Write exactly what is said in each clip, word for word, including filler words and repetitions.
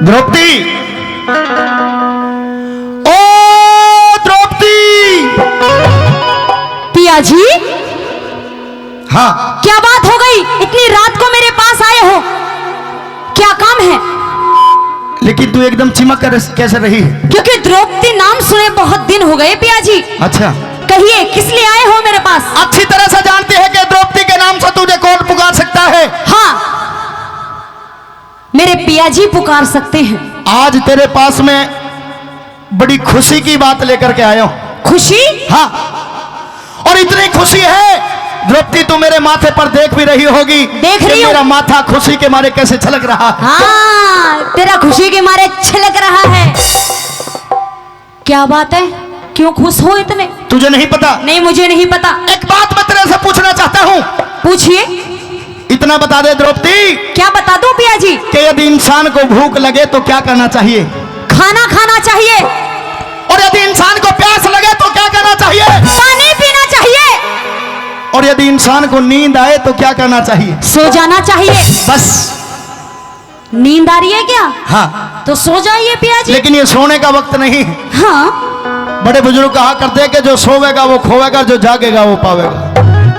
द्रौपदी, ओ द्रौपदी। पिया जी, हाँ। क्या बात हो गई, इतनी रात को मेरे पास आए हो, क्या काम है? लेकिन तू एकदम चिमक कर कैसे रही है? क्योंकि द्रौपदी नाम सुने बहुत दिन हो गए पिया जी। अच्छा। कहिए, किस लिए आए हो मेरे पास? अच्छी तरह से जानती है कि द्रौपदी के नाम से तुझे कौन पुकार सकता है। हाँ, मेरे पिया जी पुकार सकते हैं। आज तेरे पास मैं बड़ी खुशी की बात लेकर के आया हूँ। खुशी? हाँ, और इतनी खुशी है, द्रौपदी, तू मेरे माथे पर देख भी रही होगी देख कि रही हूँ। मेरा माथा खुशी के मारे कैसे छलक रहा है। हाँ, तेरा खुशी के मारे छलक रहा है। क्या बात है, क्यों खुश हो इतने? तुझे नहीं पता? नहीं, मुझे नहीं पता। एक बात मैं तेरे से पूछना चाहता हूँ। पूछिए। इतना बता दे द्रौपदी। क्या बता दूं पिया जी? कि यदि इंसान को भूख लगे तो क्या करना चाहिए? खाना खाना चाहिए। और यदि इंसान को प्यास लगे तो क्या करना चाहिए? पानी पीना चाहिए। और यदि इंसान को नींद आए तो क्या करना चाहिए? सो जाना चाहिए। बस। नींद आ रही है क्या? हाँ। तो सो जाइए पिया जी। लेकिन ये सोने का वक्त नहीं है। हाँ। बड़े बुजुर्ग कहा करते हैं कि जो सोवेगा वो खोवेगा, जो जागेगा वो पावेगा।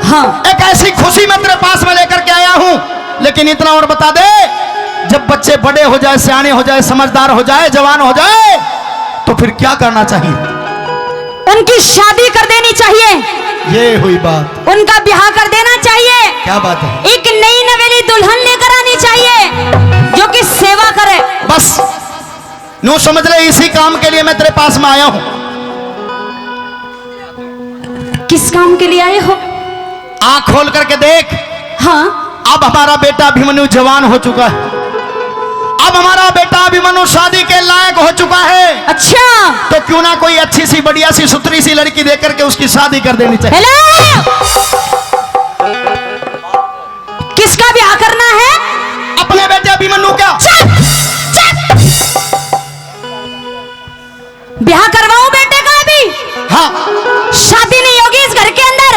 हाँ। एक ऐसी खुशी मैं तेरे पास में लेकर के आया हूँ, लेकिन इतना और बता दे, जब बच्चे बड़े हो जाए, सियाने हो जाए, समझदार हो जाए, जवान हो जाए, तो फिर क्या करना चाहिए? उनकी शादी कर देनी चाहिए। ये हुई बात। उनका ब्याह कर देना चाहिए। क्या बात है? एक नई नवेली दुल्हन लेकर आनी चाहिए जो कि सेवा करे। बस, न्यू समझ ले, इसी काम के लिए मैं तेरे पास में आया हूं। किस काम के लिए आए हो? आंख खोल करके देख। हाँ। अब हमारा बेटा अभिमन्यु जवान हो चुका है, अब हमारा बेटा अभिमन्यु शादी के लायक हो चुका है। अच्छा। तो क्यों ना कोई अच्छी सी, बढ़िया सी, सुथरी सी लड़की देकर के उसकी शादी कर देनी चाहिए। हेलो, किसका ब्याह करना है? अपने बेटे अभिमन्यु का। चुप, चुप। ब्याह करवाऊं बेटे का अभी? हाँ। शादी नहीं होगी इस घर के अंदर,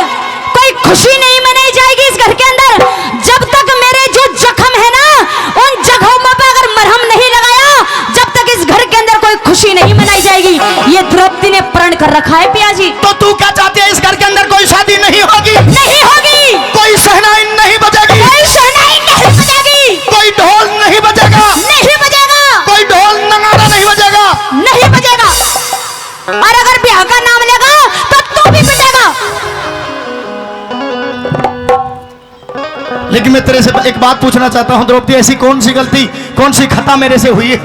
कोई खुशी नहीं मनाई जाएगी इस घर के अंदर, जब तक मेरे जो जख्म है ना, उन जगहों पर अगर मरहम नहीं लगाया, जब तक इस घर के अंदर कोई खुशी नहीं मनाई जाएगी। ये द्रौपदी ने प्रण कर रखा है पिया जी। तो तू क्या चाहती है, इस घर के अंदर कोई शादी नहीं होगी? नहीं होगी। कोई शहनाई नहीं बजेगी? कोई शहनाई नहीं बजेगी। कोई ढोल नहीं बजेगा? नहीं बजेगा। कोई ढोल नगाड़ा नहीं बजेगा? नहीं बजेगा। और अगर ब्याह का नाम लेगा तो तू भी पिटेगा। लेकिन मैं तेरे से एक बात पूछना चाहता हूँ द्रौपदी, ऐसी कौन सी गलती, कौन सी खता मेरे से हुई है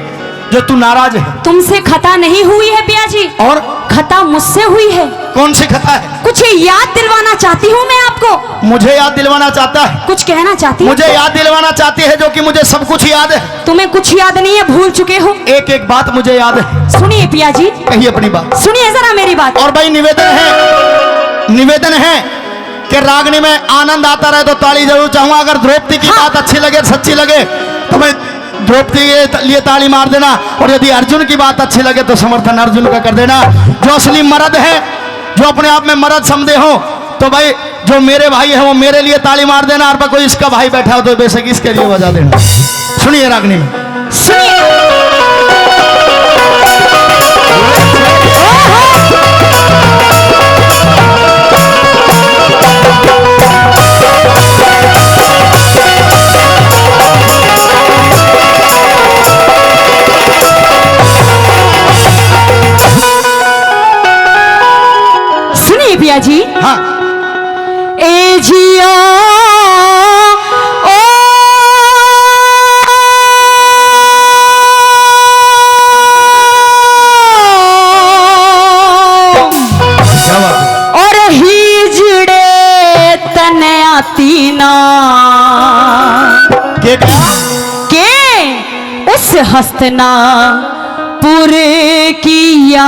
जो तू नाराज है? तुमसे खता नहीं हुई है पिया जी। और? खता मुझसे हुई है। कौन सी खता है? कुछ याद दिलवाना चाहती हूँ मैं आपको। मुझे याद दिलवाना चाहता है? कुछ कहना चाहती हूँ। मुझे याद दिलवाना चाहती है जो कि मुझे सब कुछ याद है। तुम्हें कुछ याद नहीं है, भूल चुके हो। एक एक बात मुझे याद है। सुनिए पिया जी। कहिए अपनी बात। सुनिए जरा मेरी बात। और भाई निवेदन है, निवेदन है कि रागनी में आनंद आता रहे तो ताली जरूर चाहूंगा। अगर द्रौपदी की हाँ। बात अच्छी लगे, सच्ची लगे, तो मैं द्रौपदी के त-, लिए ताली मार देना, और यदि अर्जुन की बात अच्छी लगे तो समर्थन अर्जुन का कर देना। जो असली मर्द है, जो अपने आप में मर्द समझे हो, तो भाई जो मेरे भाई है वो मेरे लिए ताली मार देना, और पर कोई इसका भाई बैठा हो तो बेशक इसके लिए बजा देना। सुनिए रागनी में। सुनिए। सुनिए पिया जी। हाँ। ए जियो, ओ। क्या बात है। और हिजड़े तने आती ना। के कहा? के उस हस्तिनापुर की याद।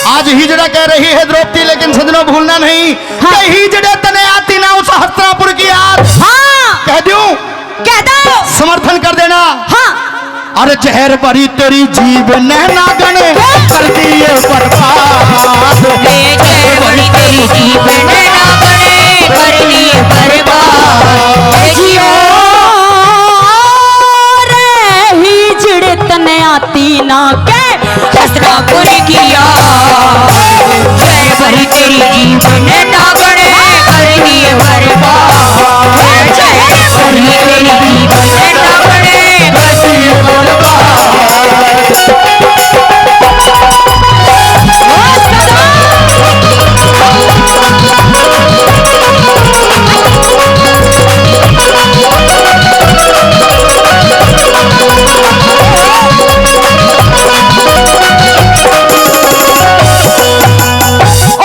आज हिजड़ा कह रही है द्रौपदी, लेकिन सजनों भूलना नहीं हाँ। कि हिजड़े तने आती ना उस हस्तिनापुर की याद। हाँ। कह दूं? कह दो। समर्थन कर देना। हाँ। अरे जहर भरी तेरी जीभ ने नागण कर दिए बर्बाद। ए जहर भरी तेरी जीभ ने नागण कर दिए बर्बाद। ए जियो। ना के हंसना भूल किया। जय भरी तेरी जीवन ना बने करनी बर्बाद। जय भरी तेरी जीवन ना बने करनी बर्बाद।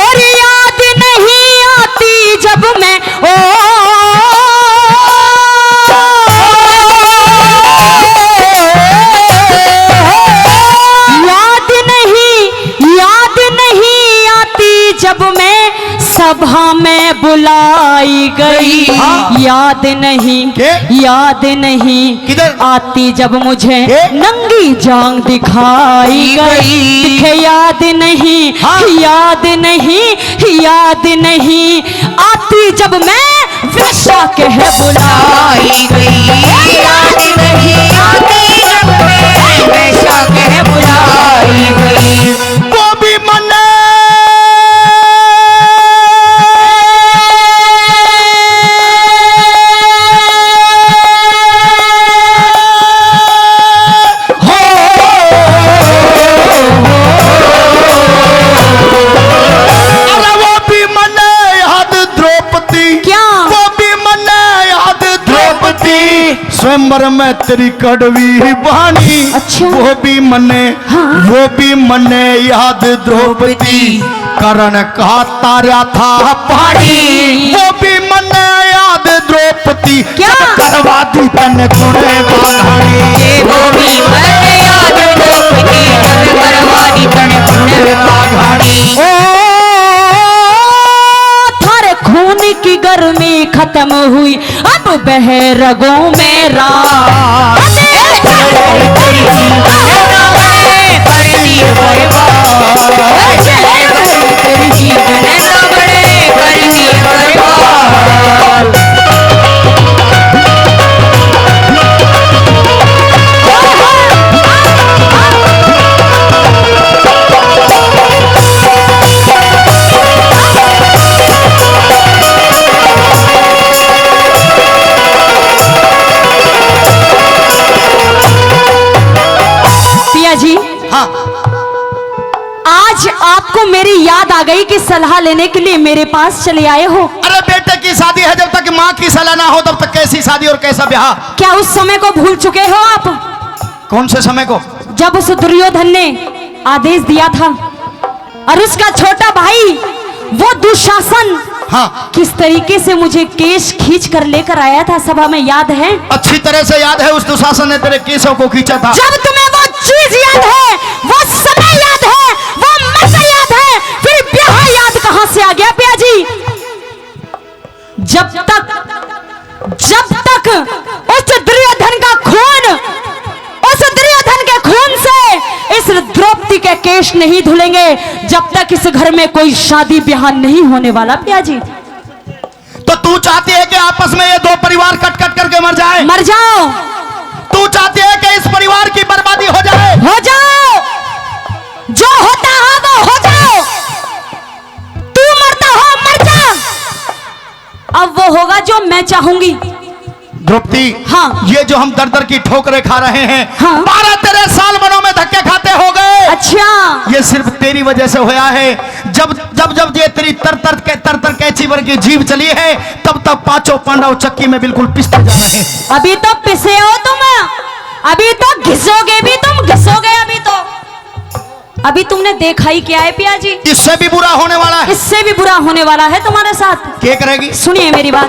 और याद नहीं आती जब मैं, ओ, याद नहीं, याद नहीं आती जब मैं सभा में बुलाई गई। हाँ। याद नहीं, के? याद नहीं किधर? आती जब मुझे के? नंगी जांग दिखाई गई। दिखे याद नहीं, हाँ। याद नहीं, याद नहीं आती जब मैं वैशा कह बुलाई गई। याद नहीं आती जब मैं वैशा कह बुलाई गई। वो भी मन्ने। हो। अरे वो भी मन्ने याद द्रौपदी। क्या? वो भी मन्ने याद द्रौपदी। स्वयंवर में तेरी कड़वी बाणी। अच्छा। वो भी मन्ने, हाँ। वो भी मन्ने याद द्रौपदी। करण का तारा था पानी। वो भी मन्ने याद द्रौपदी। क्या? जब करवा दी तन्ने गुण बखानी। वो भी मन्ने याद द्रौपदी, जब करवा दी तन्ने गुण बखानी। ओ, थारे खून की गर्मी खत्म हुई, अब बह रगों में रात। पिया जी, हाँ। आज आपको मेरी याद आ गई कि सलाह लेने के लिए मेरे पास चले आए हो। अरे बेटे की शादी है, जब तक माँ की सलाह ना हो तब तक कैसी शादी और कैसा ब्याह? क्या उस समय को भूल चुके हो आप? कौन से समय को? जब उस दुर्योधन ने आदेश दिया था और उसका छोटा भाई वो दुशासन, हाँ। किस तरीके से मुझे केश खींच कर लेकर आया था सभा में, याद है? अच्छी तरह से याद है, उस दुशासन ने तेरे केशों को खींचा था। जब तुम्हें वो चीज याद है, वो समय याद है, वो मजा याद है, फिर ब्याह याद कहाँ से आ गया पिया जी? जब तक, जब तक उस दुर्योधन का खून, उस दुर्योधन के खून से इस द्रौपदी के केश नहीं धुलेंगे, जब तक इस घर में कोई शादी ब्याह नहीं होने वाला पिया जी। तो तू चाहती है कि आपस में ये दो परिवार कट कट करके मर जाए? मर जाओ। तू चाहती है कि इस परिवार की बर्बादी हो जाए? हो जाओ। जो होता है वो हो जाओ। तू मरता हो, मर जा। अब वो होगा जो मैं चाहूंगी। द्रौपदी, हाँ। ये जो हम दर दर की ठोकरें खा रहे हैं, हाँ। बारह तेरह साल वनों में धक्के खाते हो गए। अच्छा। ये सिर्फ तेरी वजह से होया है। जब, जब, जब ये तेरी तर तर के, तर तर कैंची वर्गी जीभ चली है, तब तक पांचों पांडव चक्की में बिल्कुल पिसते जा रहे हैं। अभी तो पिसे हो तुम, अभी तो घिसोगे भी तुम, घिसोगे अभी तो। अभी तुमने देखा ही क्या है पिया जी? इससे भी बुरा होने वाला है। इससे भी बुरा होने वाला है तुम्हारे साथ। क्या करेगी? सुनिए मेरी बात।